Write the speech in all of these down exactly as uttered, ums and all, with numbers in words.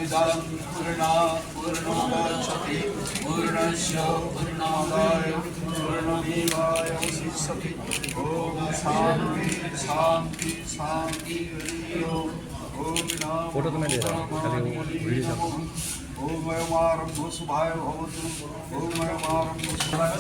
पूर्णात् पूर्णमुदच्यते पूर्णस्य पूर्णमादाय पूर्णमेवावशिष्यते। ॐ शान्ति शान्ति शान्ति हरि ओम्। ॐ नमो फोटो तो मैं दे रहा हूँ, खाली वो वीडियो। ॐ अयमारम्भो शुभाय भवतु। ॐ अयमारम्भो शुभाय।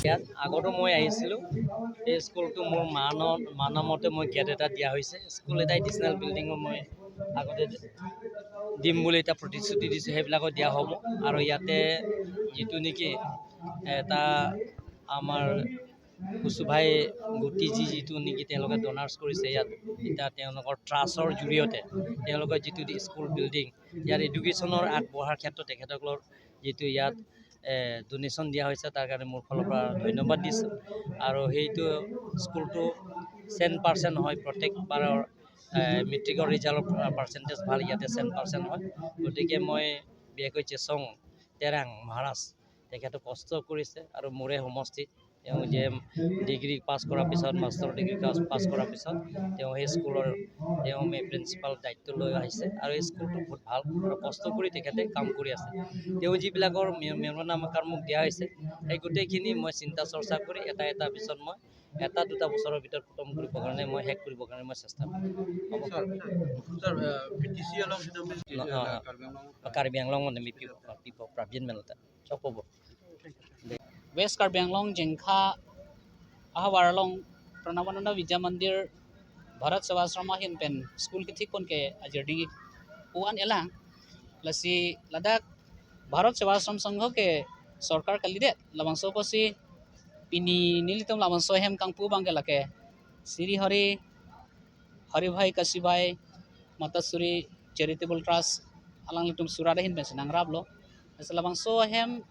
ইয়াত আগতো মই আহিছিলোঁ। এই স্কুলটো মোৰ মানৰ, মানৰ মতে মই গেট এটা দিয়া হৈছে। স্কুল এটা এডিচনেল বিল্ডিঙো মই আগতে দিম বুলি এটা প্ৰতিশ্ৰুতি দিছোঁ, সেইবিলাকো দিয়া হ'ব। আৰু ইয়াতে যিটো নেকি এটা আমাৰ কচুভাই গুটি যি যিটো নেকি তেওঁলোকে ডনাৰ্ছ কৰিছে ইয়াত, এতিয়া তেওঁলোকৰ ট্ৰাষ্টৰ জৰিয়তে তেওঁলোকে যিটো দি স্কুল বিল্ডিং, ইয়াৰ এডুকেশ্যনৰ আগবঢ়াৰ ক্ষেত্ৰত তেখেতসকলৰ যিটো ইয়াত, এ, ডনেশ্যন দিয়া হৈছে, তাৰ কাৰণে মোৰ ফালৰ পৰা ধন্যবাদ দিছোঁ। আৰু সেইটো স্কুলটো চেণ্ট পাৰ্চেণ্ট হয়, প্ৰত্যেকবাৰৰ, এ, মেট্ৰিকৰ ৰিজাল্টৰ পাৰ্চেণ্টেজ ভাল, ইয়াতে চেণ্ট পাৰ্চেণ্ট হয়। গতিকে মই বিশেষকৈ চেচং তেৰাং মহাৰাজ, তেখেতে কষ্ট কৰিছে আৰু মোৰে সমষ্টি, তেওঁ যে ডিগ্ৰী পাছ কৰাৰ পিছত, মাষ্টাৰ ডিগ্ৰী পাছ, পাছ কৰাৰ পিছত তেওঁ সেই স্কুলৰ তেওঁ মে-, প্ৰিন্সিপাল দায়িত্ব লৈ আহিছে আৰু এই স্কুলটো বহুত ভাল আৰু কষ্ট কৰি তেখেতে কাম কৰি আছে। তেওঁ যিবিলাকৰ মে-, মেমৰেণ্ডাম আকাৰ মোক দিয়া হৈছে, সেই গোটেইখিনি মই চিন্তা চৰ্চা কৰি এটা এটা পিছত মই এটা দুটা বছৰৰ ভিতৰত খতম কৰিবৰ কাৰণে মই শেষ কৰিবৰ কাৰণে মই চেষ্টা কৰিম। হ'ব? ছাৰ, ছাৰ, আহ, পি টি চি along sitame, ন-, আহ, আহ, কাৰ্বি আংলং, কাৰ্বি আংলং মানে মি পি-, পি-, প্ৰব্ৰজেন মেনতা। চব হ'ব। West Karbi Anglong Jengkha ahavar along Pranabananda Vidya Mandir Bharat Sevashram ahin pen school kethik pon ke ajirding pu an elang. Lasi ladak Bharat Sevashram Sangha ke sorkar kalidet, labangso apotsi pini nelitum labangso ahem kangpu abang ke lake Sri Hari, Hari Bhai Kasibai Matasuri Charitable Trust alanglitum surat ahin pensi nangraplo. Lasi labangso ahem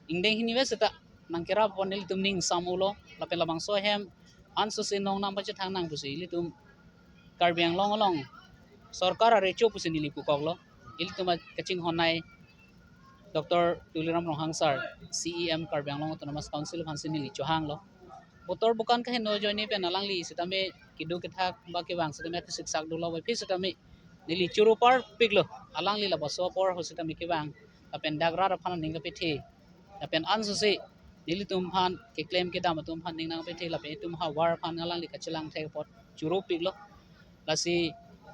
ingdeng hini ave seta nangkerap pon nelitum ning sam ulo, lapen labangso ahem ansosi nong nangpachethang nang pusi ilitum Karbi Anglong along sorkar arecho pusi neli pukoklo. Ilitum kachinghon ai Doctor Tuliram Ronghang sir, C E M Karbi Anglong Autonomous Council aphansi neli chohanglo. Botor bukan kaheno ajoine pen alangli sitame keduk kethak ba kevang sitame kesiksak dolo, ba phi sitame neli choro parpiklo. Alangli labangso apor ho sitame kevang, lapen dak rat aphan ning kapethe, lapen ansosi nelitum aphan keklem kedam atum aphan ning nangpethe, lapen itum ahavar aphan alangli kachelang thek apot choro piklo. Lasi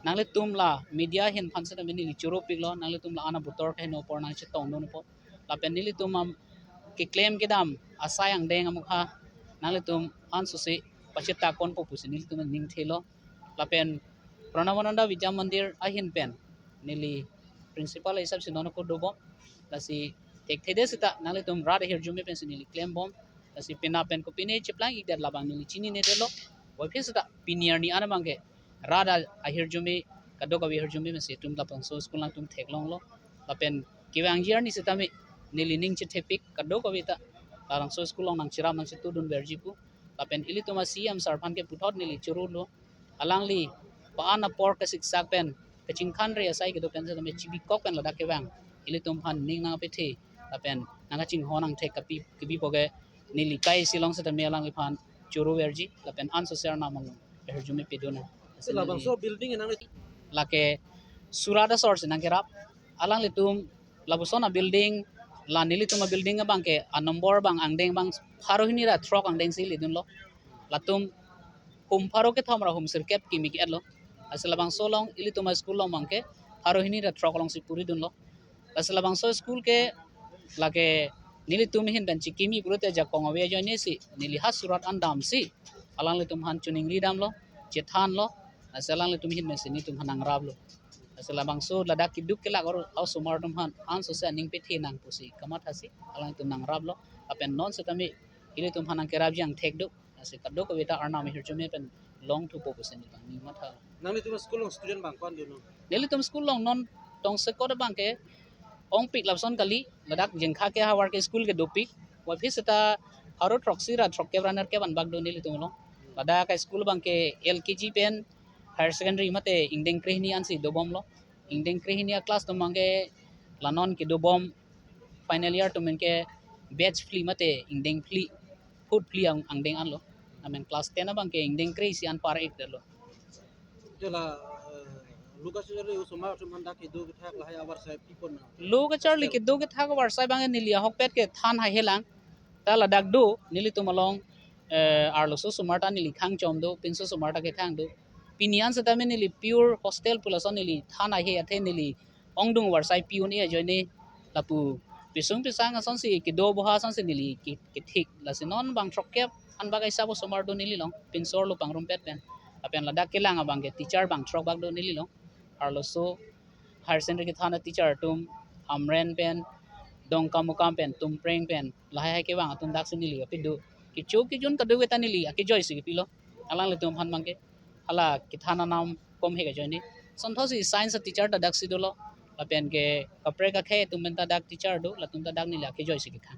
nanglitum la media ahin aphan sitame neli choro piklo, nanglitum la-an abotor kaheno apor nangchetongdun apot. Lapen nelitum am keklem kedam asai angdeng amokha nanglitum ansosi pachetak ponpo pusi nelitum ningthelo. Lapen Pranabananda Vidya Mandir ahin pen neli principal hisap si non ako dobom. Lasi thekthede seta nanglitum rat ahirjume pensi neli klembom. Lasi pina pen kopine cheplang-ikdet labang neli chininedetlo. Waphi seta pini arni an abang ke rat a-, ahirjume, kadokave ahirjume pensi itum labangso school nangtum theklonglo. Lapen kevangji arni sitame neli ning chethepik kadokave ta labangso school along nangcherap nangchetudun verji pu. Lapen ilitum a C E M sir aphan ke puthot neli chorolo. Alangli pa-an apor kasiksak pen kachingkhan re asai kedo pen sitame chibikok pen ladak kevang ilitum aphan ning nangpethe lapen nangkachinghon angthek kapi kebipo ke neli kai si long sitame alangliphan choro verji lapen ansosi Arnam along ahirjume pedun. Sir, labangso building enang lake surat asor si nangkerap. Alanglitum lapuson a-building la nelitum a-building abang ke a-number abang angdeng abang pharo hini ra throk angdeng si lidunlo. Latum hum pharo kethom ra hum sirkep kimi ke-etlo. Lasi labangso along ilitum a-school along abang ke pharo hini ra throk alongsi puridunlo. Lasi labangso school ke lake nelitum ahin pen chikimi pulote jakong ave ajoine si neli ha surat an damsi alanglitum aphan choningri damlo, chethanlo. Lasi alanglitum ahin pensi nelitum aphan nangraplo. Lasi labangso ladak keduk kelak or osomar atum aphan ansosi aning pethe nang pusi kamathasi alangtum nangraplo. Lapen non sitame ilitum aphan nangkerapji angthek do. Lasi kadokave ta Arnam ahirjume pen longthupo pusi neli abang ning matha. Nanglitum school along student bang ko-an do non? Nelitum school along non tongsekot abang ke ongpik lapuson kali, ladak Jengkha ke ahavar ke school ke dopik. Waphi seta Pharo throksi ra throkkep ra nerkep an bak do nelitum along. Ladak a-school abangke L K G pen higher secondary mate ingdeng krehini ansi dobomlo. Ingdeng krehini a-class atum abangke la non kedobom final year atum ke batch phli mate ingdeng phli, hut phli ang, angdeng anlo. Amen class ten abangke ingdeng kre-isi an par-ikdetlo. Jala, eh, lo kacharli osomar atum aphan dak kedo kethak lahai avarsai pipon na. Lo kacharli kedo kethak avarsai abang neli ahokpet kethan haihelang. Ta ladak do, nelitum along, eh, arloso osomar ta neli khangchom do, pinso osomar ta kekhang do. Pini an setame neli pure hostel pu lason neli than haihe athe neli ongdung avarsai pi un-e ajoine lapu pisung pisang asonsi kedo boha asonsi neli ke-, kethik. Lasi non bang throkkep an bak a-hisap osomar do neli along, pinso arlo pangrumpet pen. Lapen ladak kelang abangke teacher bang throk bak do neli along. Arloso higher secondary kethan a-teacher atum Hamren pen, Dongkamukam pen, Tumpreng pen, lahai hai kevang atum daksi neli kapido. Kecho kejun kadokave ta neli akejoisi kepilo. Alanglitum aphan abangke hala kethan anam komhek ajoine. Sonthosi science a-teacher ta daksi dolo. Lapen ke kaprek akhei atum pen ta dak teacher do, latum ta dak neli akejoisi kekhan.